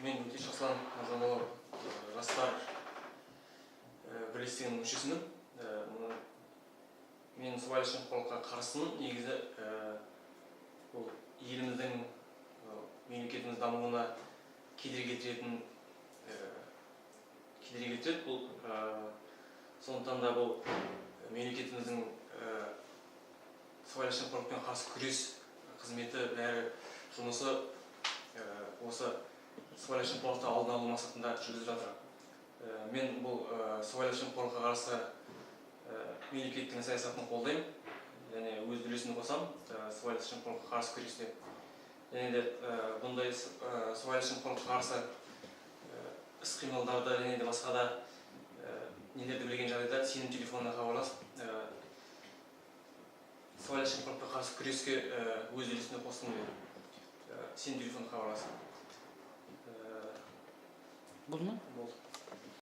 Мен, Өтеш Аслан Мырзанұлы, жастар бірлестігінің мүшесімін. Мен сыбайлас жемқорлыққа қарсымын. Негізі, бұл еліміздің, мемлекетіміз дамуына кедергі келтіретін, кедергі келтіреді бұл. Сондықтан да бұл мемлекетіміздің сыбайлас жемқорлықпен қарсы күрес қызметі, бәрі жұмысы осы сыбайлас жемқорлықты алдын алу мақсатында жүргізіп жатыр. Мен бұл сыбайлас жемқорлыққа қарсы мемлекеттің саясатын қолдаймын және өз үлесімді қосамын сыбайлас жемқорлыққа қарсы күресте. Және де бұндай сыбайлас жемқорлыққа қарсы іс қимылдарды және де басқа да нелерді білген жағдайда сенім телефонына хабарласып, сыбайлас жемқорлыққа қарсы күреске өз үлесімді қосқым келеді, сенім телефонына хабарласып. Болды ма? Болды.